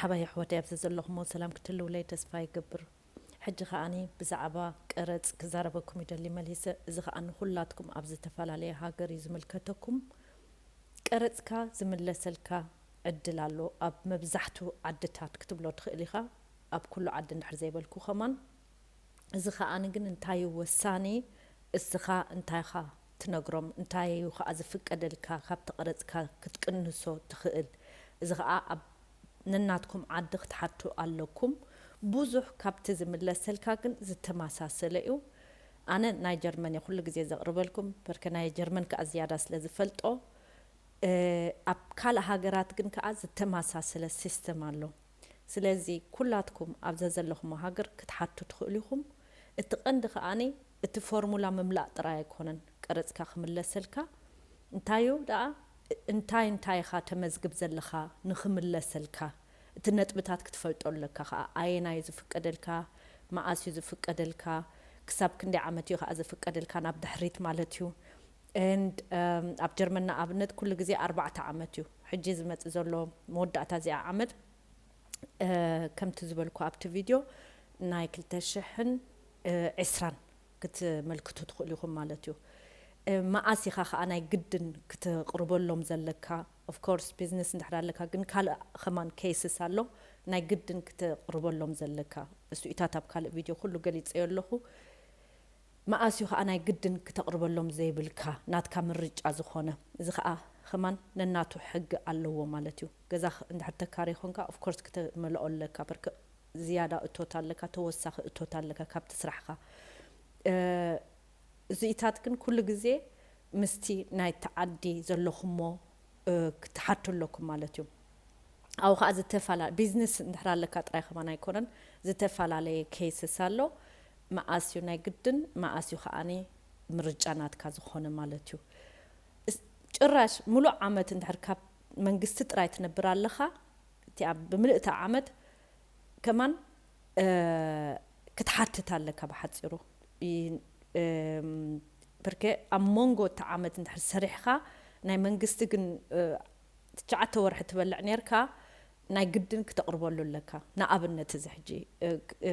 ሓባይ ኣሕዋተይ ኣብዚ ዘለኹሞ ሰላም ክትህልውለይ ተስፋ ይገብር። ሕጂ ከኣኒ ብዛዕባ ቀረጽ ክዛረበኩም ይደሊ መሊሰ። እዚ ከኣ ንኹላትኩም ኣብ ዝተፈላለየ ሃገር እዩ ዝምልከተኩም። ቀረጽካ ዝምለሰልካ ዕድል ኣሎ። ኣብ መብዛሕቱ ዓድታት ክትብሎ ትኽእል ኢኻ። ኣብ ኩሉ ዓዲ እንድሕር ዘይበልኩ ከማን። እዚ ከኣኒ ግን እንታይ እዩ ወሳኒ? እስኻ እንታይ ኢኻ ትነግሮም? እንታይ እዩ ከኣ ዝፍቀደልካ ካብቲ ቀረጽካ ክትቅንሶ ትኽእል? እዚ ከኣ ኣብ ነናትኩም ዓዲ ክትሓቱ ኣለኩም። ብዙሕ ካብቲ ዝምለሰልካ ግን ዝተመሳሰለ እዩ። ኣነ ናይ ጀርመን እየ ኩሉ ግዜ ዘቕርበልኩም፣ በርከ ናይ ጀርመን ከኣ ዝያዳ ስለ ዝፈልጦ፣ እ፣ ኣብ ካልእ ሃገራት ግን ከኣ ዝተመሳሰለ ሲስተም ኣሎ። ስለዚ ኩላትኩም ኣብ ዘዘለኹሞ ሃገር ክትሓቱ ትኽእሉ ኢኹም። እቲ ቀንዲ ከኣኒ እቲ ፎርሙላ ምምላእ ጥራይ ኣይኮነን ቀረጽካ ክምለሰልካ። እንታይ እዩ ደኣ፣ እንታይ እንታይ ኢኻ ተመዝግብ ዘለኻ ንኽምለሰልካ? እቲ ነጥብታት ክትፈልጦ ኣለካ ከኣ። ኣየናይ እዩ ዝፍቀደልካ? መኣስ እዩ ዝፍቀደልካ? ክሳብ ክንደይ ዓመት እዩ ከኣ ዝፍቀደልካ? ናብ ድሕሪት ማለት እዩ። And፣ እም፣ ኣብ ጀርመን ንኣብነት ኩሉ ግዜ ኣርባዕተ ዓመት እዩ። ሕጂ ዝመጽእ ዘሎ መወዳእታ እዚኣ ዓመት፣ እ፣ ከምቲ ዝበልኩ ኣብቲ ቪድዮ ናይ ክልተ ሽሕን ዕስራን ክትመልክቱ ትኽእሉ ኢኹም ማለት እዩ። እ፣ መኣስ ኢኻ ከኣ ናይ ግድን ክትቕርበሎም ዘለካ? Of course ቢዝነስ እንድሕር ኣለካ ግን ካልእ ከማን ኬስስ ኣሎ ናይ ግድን ክትቕርበሎም ዘለካ። እሱኢታት ኣብ ካልእ ቪድዮ ኩሉ ገሊጸዮ ኣለኹ። መኣስ እዩ ከኣ ናይ ግድን ክተቕርበሎም ዘይብልካ ናትካ ምርጫ ዝኾነ? እዚ ከኣ ከማን ነናቱ ሕጊ ኣለዎ ማለት እዩ። ገዛ ኽ-፣ እንድሕር ተካሪ ኮንካ of course ክተመልኦ ኣለካ። በርከ ዝያዳ እቶት ኣለካ፣ ተወሳኺ እቶት ኣለካ ካብቲ ስራሕኻ። እ፣ እዚኢታት ግን ኩሉ ግዜ ምስቲ ናይቲ ዓዲ ዘለኹሞ፣ እ፣ ክትሓቱ ኣለኩም ማለት እዩ። ኣብኡ ከኣ ዝተፈላ-፣ ቢዝነስ እንድሕር ኣለካ ጥራይ ከማን ኣይኮነን፣ ዝተፈላለየ ኬስስ ኣሎ። መኣስ እዩ ናይ ግድን፣ መኣስ እዩ ከኣኒ ምርጫ ናትካ ዝኾነ ማለት እዩ። እስ-፣ ጭራሽ ምሉእ ዓመት እንድሕር ካብ መንግስቲ ጥራይ ትነብር ኣለኻ፣ እቲኣ ብምልእታ ዓመት ከማን፣ እ፣ ክትሓትት ኣለካ ብሓጺሩ። ይ-፣ እም፣ ብርኬ ኣብ መንጎ እቲ ዓመት እንድሕር ሰሪሕኻ ናይ መንግስቲ ግን፣ እ፣ ትሽዓተ ወርሒ ትበልዕ ኔርካ፣ ናይ ግድን ክተቕርበሉ ኣለካ። ንኣብነት እዚ ሕጂ፣ እ፣ እ፣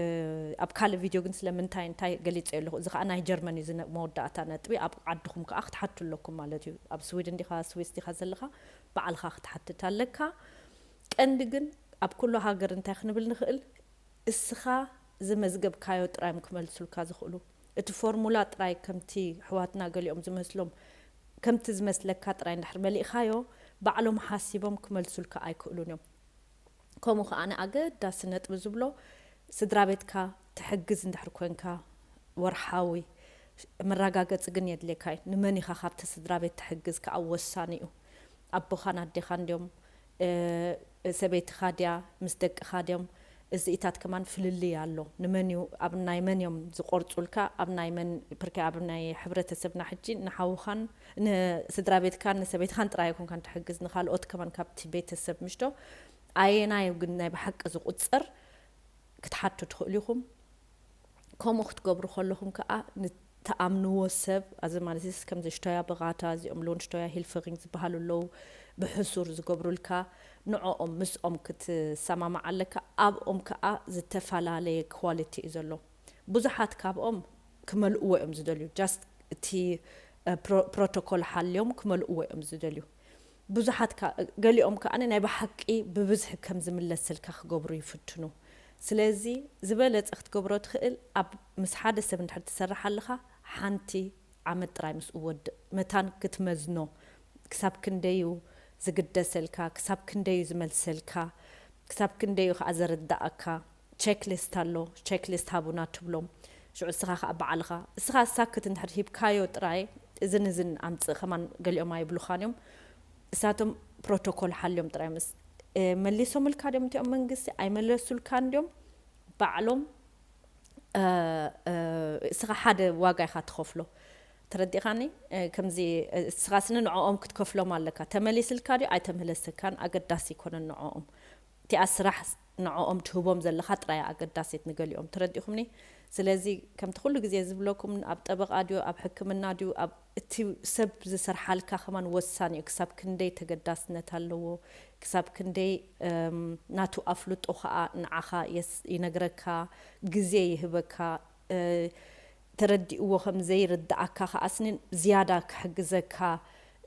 ኣብ ካልእ ቪድዮ ግን ስለምንታይ እንታይ ገሊጸዮ ኣለኹ። እዚ ከኣ ናይ ጀርመን እዩ፣ እዚ ነ-፣ መወዳእታ ነጥቢ። ኣብ ዓድኹም ከኣ ክትሓቱ ኣለኩም ማለት እዩ። ኣብ ስዊድን ዲኻ፣ ስዊስ ዲኻ ዘለኻ፣ ባዕልኻ ክትሓትት ኣለካ። ቀንዲ ግን ኣብ ኩሉ ሃገር እንታይ ክንብል ንኽእል? እስኻ ዝመዝገብካዮ ጥራይ እዮም ክመልሱልካ ዝኽእሉ። እቲ ፎርሙላ ጥራይ ከምቲ ኣሕዋትና ገሊኦም ዝመስሎም፣ ከምቲ ዝመስለካ ጥራይ እንድሕር መሊእኻዮ፣ ባዕሎም ሓሲቦም ክመልሱልካ ኣይክእሉን እዮም። ከምኡ ከኣ ኣገዳሲ ነጥቢ ዝብሎ፣ ስድራ ቤትካ ትሕግዝ እንድሕር ኮንካ፣ ወርሓዊ መረጋገጺ ግን የድልየካ እዩ። ንመን ኢኻ ካብቲ ስድራ ቤት ትሕግዝ ከኣ ወሳኒ እዩ። ኣቦኻን ኣዴኻን ድዮም? እ፣ ሰበይትኻ ድያ? ምስ ደቅኻ ድዮም? እዚኢታት ከማን ፍልልይ ኣሎ። ንመን እዩ፣ ኣብ ናይ መን እዮም ዝቆርጹልካ? ኣብ ናይ መን፣ ብርኪ ኣብ ናይ ሕብረተሰብና ሕጂ ንሓውኻን ንስድራ ቤትካን ንሰበይትኻን ጥራይ ኣይኮንካን ትሕግዝ፣ ንኻልኦት ከማን ካብቲ ቤተሰብ ምሽዶ? ኣየናይ ግን ናይ ብሓቂ ዝቑጸር ክትሓቱ ትኽእሉ ኢኹም። ከምኡ ክትገብሩ ከለኹም ከኣ ንትኣምንዎ ሰብ፣ ኣዚ ማለት እዚ ከም ዘሽቶያ ብቓታ፣ እዚኦም ሎንሽቶያ ሂልፍሪንግ ዝበሃሉ ኣለዉ፣ ብሕሱር ዝገብሩልካ፣ ንዕኦም ምስኦም ክትሰማማዕ ኣለካ። ኣብኦም ከኣ ዝተፈላለየ ኳሊቲ እዩ ዘሎ። ብዙሓት ካብኦም ክመልእዎ እዮም ዝደልዩ። ጃስት እቲ፣ እ፣ ፕሮ-፣ ፕሮቶኮል ሓልዮም ክመልእዎ እዮም ዝደልዩ። ብዙሓት ከ-፣ ገሊኦም ከኣ ናይ ብሓቂ ብብዝሒ ከም ዝምለሰልካ ክገብሩ ይፍትኑ። ስለዚ ዝበለጸ ክትገብሮ ትኽእል፣ ኣብ ምስ ሓደ ሰብ እንድሕር ትሰርሕ ኣለኻ፣ ሓንቲ ዓመት ጥራይ ምስኡ ወድእ። መታን ክትመዝኖ፣ ክሳብ ክንደይ እዩ ዝግደሰልካ፣ ክሳብ ክንደይ እዩ ዝመልሰልካ፣ ክሳብ ክንደይ እዩ ከኣ ዘረድኣካ። ቸክሊስት ኣሎ፣ ቸክሊስት ሃቡና ትብሎም። ሽዑ እስኻ ከኣ ባዕልኻ፣ እስኻ ሳክት እንድሕር ሂብካዮ ጥራይ፣ እዝን እዝን ኣምጽእ ከማን ገሊኦም ኣይብሉኻን እዮም። እሳቶም ፕሮቶኮል ሓልዮም ጥራይ ምስ፣ እ፣ መሊሶምልካ ድዮም እቲኦም መንግስቲ? ኣይመለሱልካን ድዮም? ባዕሎም፣ እ፣ እ፣ እስኻ ሓደ ዋጋ ኢኻ ትኸፍሎ። ተረዲእኻኒ? እ፣ ከምዚ፣ እ፣ እስኻ ስኒ ንዕኦም ክትከፍሎም ኣለካ። ተመሊስልካ ድዩ ኣይተመለሰካን ኣገዳሲ ኣይኮነን ንዕኦም። እቲኣ ስራሕ ንዕኦም ትህቦም ዘለኻ ጥራይ ኣገዳሲት ንገሊኦም። ተረዲኹምኒ? ስለዚ ከምቲ ኩሉ ግዜ ዝብለኩም፣ ኣብ ጠበቓ ድዩ፣ ኣብ ሕክምና ድዩ፣ ኣብ እቲ ሰብ ዝሰርሓልካ ከማን ወሳኒ እዩ። ክሳብ ክንደይ ተገዳስነት ኣለዎ፣ ክሳብ ክንደይ ናቱ ኣፍልጦ ከዓ ንዓኻ ይነግረካ፣ ግዜ ይህበካ፣ ተረዲእዎ ከም ዘይርድኣካ ከዓስኒ ዝያዳ ክሕግዘካ።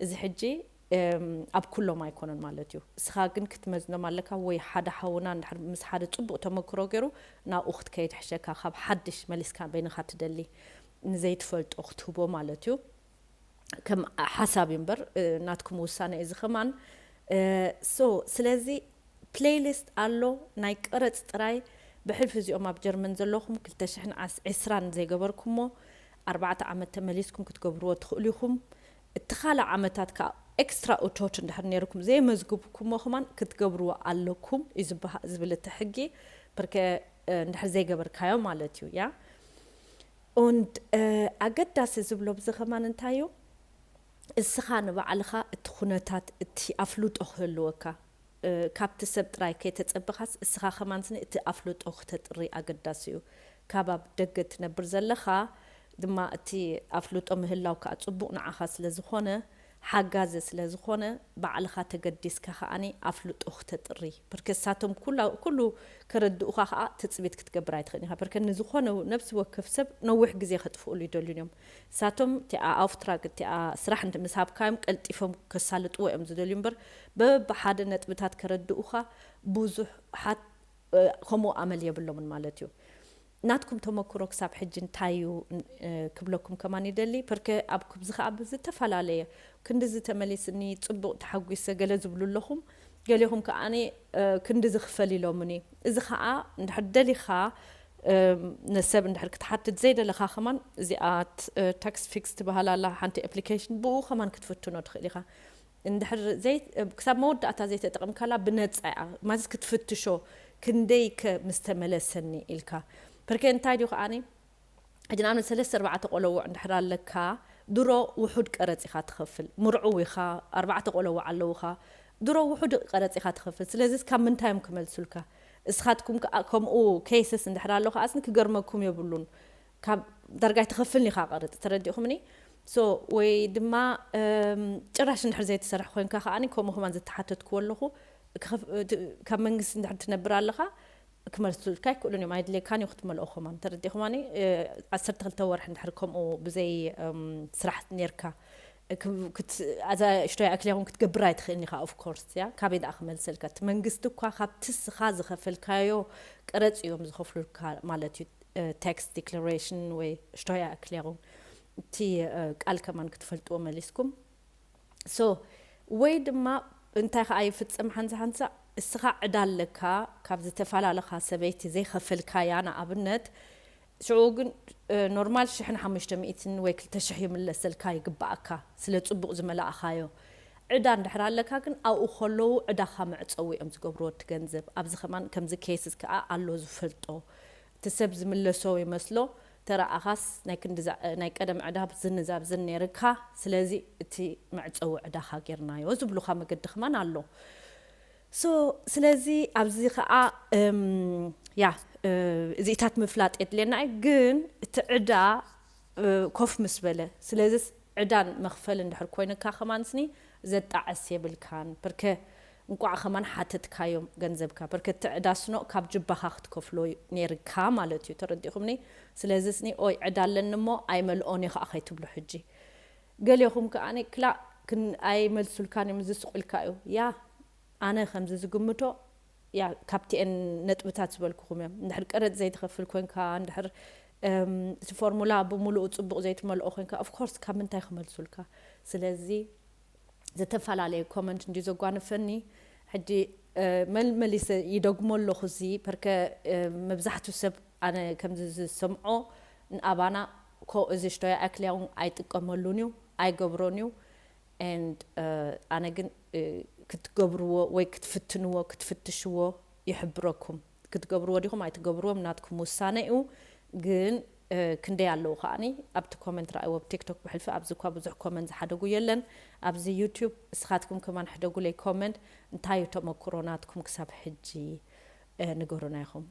እዚ ሕጂ ኣብ ኩሎም ኣይኮነን ማለት እዩ። እስኻ ግን ክትመዝኖም ኣለካ። ወይ ሓደ ሓውና እንድሕር ምስ ሓደ ፅቡቕ ተመክሮ ገይሩ ናብኡ ክትከይድ ሕሸካ፣ ካብ ሓድሽ መሊስካ በይንኻ ትደሊ ንዘይትፈልጦ ክትህቦ ማለት እዩ። ከም ሓሳብ እዩ እምበር ናትኩም ውሳነ እዩ እዚ ከማን። ሶ ስለዚ ፕሌይሊስት ኣሎ ናይ ቀረፅ ጥራይ። ብሕልፊ እዚኦም ኣብ ጀርመን ዘለኹም ክልተ ሽሕን ዕስራን ዘይገበርኩሞ ኣርባዕተ ዓመት ተመሊስኩም ክትገብርዎ ትኽእሉ ኢኹም። እቲ ካልእ ዓመታት ከዓ ኤክስትራ ኡቶት እንድሕር ነይርኩም ዘየመዝግብኩሞ ከማን ክትገብርዎ ኣለኩም እዩ ዝበሃ- ዝብል እቲ ሕጊ። ብርከ እንድሕር ዘይገበርካዮ ማለት እዩ። ያ und ኣገዳሲ ዝብሎ ብዚ ከማን እንታይ እዩ? እስኻ ንባዕልኻ እቲ ኩነታት እቲ ኣፍልጦ ክህልወካ፣ ካብቲ ሰብ ጥራይ ከይተጸበኻስ እስኻ ከማን ስኒ እቲ ኣፍልጦ ክተጥሪ ኣገዳሲ እዩ። ካብ ኣብ ደገ ትነብር ዘለኻ ድማ እቲ ኣፍልጦ ምህላው ከዓ ጽቡቕ ንዓኻ ስለ ዝኾነ፣ ሓጋዚ ስለ ዝኾነ፣ ባዕልኻ ተገዲስካ ከዓኒ ኣፍልጦ ክተጥሪ። ብርከሳቶም ኩላ- ኩሉ ከረድኡኻ ከዓ ትጽቢት ክትገብር ኣይትኽእልን ኢኻ። ብርከ ንዝኾነ ነብሲ ወከፍ ሰብ ነዊሕ ግዜ ከጥፍኡሉ ይደልዩን እዮም። ንሳቶም እቲኣ ኣውፍትራግ እቲኣ ስራሕ ምስ ሃብካዮም ቀልጢፎም ከሳልጥዎ እዮም ዝደልዩ እምበር በብሓደ ነጥብታት ከረድኡኻ ብዙሓት ከምኡ ኣመል የብሎምን ማለት እዩ። ናትኩም ተመክሮ ክሳብ ሕጂ እንታይ እዩ ክብለኩም ከማን ይደሊ። ፐርከ ኣብ ክብዚ ከዓ ብዝተፈላለየ ክንድዚ ተመሊስኒ ፅቡቕ ተሓጒሰ ገለ ዝብሉ ኣለኹም። ገሌኹም ከዓኒ ክንድዚ ክፈል ኢሎምኒ። እዚ ከዓ እንድሕር ደሊኻ ነሰብ እንድሕር ክትሓትት ዘይደለኻ ከማን እዚኣ ታክስ ፊክስ ትበሃል ኣላ ሓንቲ ኣፕሊኬሽን ብኡ ከማን ክትፍትኖ ትኽእል ኢኻ። እንድሕር ዘይ ክሳብ መወዳእታ ዘይተጠቕምካላ ብነፃ እያ ማለት ክትፍትሾ ክንደይ ከ ምስ ተመለሰኒ ኢልካ። ፐርከ እንታይ ድዩ ከዓኒ ሕጂ ንኣብነት ሰለስተ ኣርባዕተ ቆለውዕ እንድሕር ኣለካ ድሮ ውሑድ ቀረፅ ኢኻ ትኸፍል። ምርዑው ኢኻ፣ ኣርባዕተ ቆለውዕ ኣለውኻ፣ ድሮ ውሑድ ቀረፅ ኢኻ ትኸፍል። ስለዚ ካብ ምንታይ እዮም ክመልሱልካ? እስኻትኩም ከዓ ከምኡ ኬስስ እንድሕር ኣሎ ከዓስኒ ክገርመኩም የብሉን። ካብ ዳርጋ ኣይትኸፍልን ኢኻ ቀረፅ። ተረዲእኹምኒ? ሶ ወይ ድማ ጭራሽ እንድሕር ዘይትሰርሕ ኮይንካ ከዓኒ ከምኡ ከማን ዝተሓተትክዎ ኣለኹ። ካብ መንግስቲ እንድሕር ትነብር ኣለኻ ክመልሱልካ ኣይክእሉን እዮም። ኣይድልየካን እዩ ክትመልኦ ከማን። ተረዲእኹማኒ? ዓሰርተ ክልተ ወርሒ እንድሕር ከምኡ ብዘይ ስራሕ ነርካ እዛ ሽቶይ ኣክልያ እውን ክትገብር ኣይትኽእልን ኢኻ። ኦፍ ኮርስ እያ ካበይ ደኣ ክመልሰልካ? እቲ መንግስቲ እኳ ካብቲ ስኻ ዝኸፈልካዮ ቀረፅ እዮም ዝኸፍሉልካ ማለት እዩ። ታክስ ዲክላሬሽን ወይ ሽቶይ ኣክልያ እውን እቲ ቃል ከማን ክትፈልጥዎ መሊስኩም። ሶ ወይ ድማ እንታይ ከዓ ይፍፀም ሓንሳ ሓንሳ እስኻ ዕዳ ኣለካ ካብ ዝተፈላለኻ ሰበይቲ ዘይኸፈልካያ ንኣብነት ሽዑ ግን ኖርማል ሽሕን ሓሙሽተ ሚእትን ወይ ክልተ ሽሕ ይምለሰልካ ይግባኣካ ስለ ፅቡቕ ዝመላእኻዮ ዕዳ እንድሕር ኣለካ ግን ኣብኡ ከለዉ ዕዳኻ መዕፀዊ እዮም ዝገብርዎ እቲ ገንዘብ ኣብዚ ከማን ከምዚ ኬስስ ከዓ ኣሎ ዝፈልጦ እቲ ሰብ ዝምለሶ ይመስሎ ተረኣኻስ ናይ ክንዲ ናይ ቀደም ዕዳ ዝንዛብ ዝን ነይርካ ስለዚ እቲ መዕፀዊ ዕዳኻ ጌርናዮ ዝብሉኻ መገዲ ከማን ኣሎ ሶ ስለዚ ኣብዚ ከዓ ያ እዚኢታት ምፍላጥ የድልየና እዩ ግን እቲ ዕዳ ኮፍ ምስ በለ ስለዚ ዕዳን መኽፈል እንድሕር ኮይንካ ከማን ስኒ ዘጣዕስ የብልካን ብርከ እንቋዕ ከማን ሓተትካዮም ገንዘብካ ብርከ እቲ ዕዳ ስኖ ካብ ጅባኻ ክትከፍሎ ነይርካ ማለት እዩ ተረዲኹምኒ ስለዚ ስኒ ኦይ ዕዳ ኣለኒ እሞ ኣይመልኦን እየ ከዓ ከይትብሉ ሕጂ ገሌኹም ከዓ ክላ ኣይመልሱልካን እዮም እዚ ስቑልካ እዩ ያ ኣነ ከምዚ ዝግምቶ ያ ካብቲኤን ነጥብታት ዝበልኩኹም እዮም እንድሕር ቀረጥ ዘይትኸፍል ኮንካ እንድሕር እቲ ፎርሙላ ብምሉኡ ፅቡቕ ዘይትመልኦ ኮንካ ኦፍኮርስ ካብ ምንታይ ክመልሱልካ ስለዚ ዝተፈላለየ ኮመንት እንዲ ዘጓንፈኒ ሕጂ መልመሊሰ ይደግሞ ኣለኹ እዚ ፐርከ መብዛሕትኡ ሰብ ኣነ ከምዚ ዝሰምዖ ንኣባና ኮ እዚ ሽቶያ ኣክልያ እውን ኣይጥቀመሉን እዩ ኣይገብሮን እዩ and ኣነ ግን ክትገብርዎ ወይ ክትፍትንዎ ክትፍትሽዎ ይሕብረኩም ክትገብርዎ ዲኹም ኣይትገብርዎም ናትኩም ውሳነ እዩ ግን ክንደይ ኣለዉ ከዓኒ ኣብቲ ኮመንት ረኣይዎ ኣብ ቲክቶክ ብሕልፊ ኣብዚ እኳ ብዙሕ ኮመንት ዝሓደጉ የለን ኣብዚ ዩቱብ እስኻትኩም ከማን ሕደጉለይ ኮመንት እንታይ እዩ ተመክሮ ናትኩም ክሳብ ሕጂ ንገሩና ኢኹም።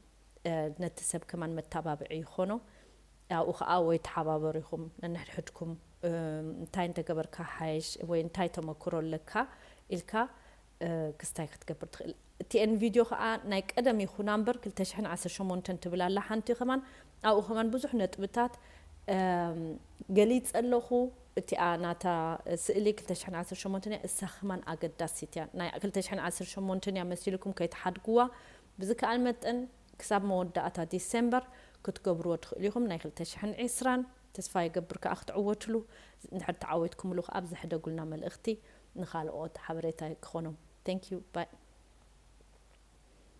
ነቲ ሰብ ከማን መተባብዒ ይኾኖ። ኣብኡ ኸዓ ወይ ተሓባበሩ ኢኹም ነንሕድሕድኩም። እንታይ እንተገበርካ ሓይሽ ወይ እንታይ ተመክሮ ኣለካ ኢልካ ክስታይ ክትገብር ትኽእል። እቲኤን ቪድዮ ኸዓ ናይ ቀደም ይኹና እምበር ክልተ ሽሕን ዓሰርተ ሸሞንተን ትብል ኣላ ሓንቲ ከማን። ኣብኡ ከማን ብዙሕ ነጥብታት ገሊጸ ኣለኹ። እቲኣ ናታ ስእሊ ክልተ ሽሕን ዓሰርተ ሸሞንተን እያ፣ እሳ ከማን ኣገዳሲት እያ። ናይ ክልተ ሽሕን ዓሰርተ ሸሞንተን እያ መሲልኩም ከይትሓድግዋ። ብዝከኣል መጠን ክሳብ መወዳእታ ዲሰምበር ክትገብርዎ ትኽእሉ ኢኹም። ናይ ክልተ ሽሕን ዕስራን ተስፋ ይገብር ከኣ ክትዕወትሉ። እንድሕር ተዓዊትኩምሉ ከኣ ብዝሕደጉልና መልእኽቲ ንኻልኦት ሓበሬታ ክኾኖም። Thank you. Bye.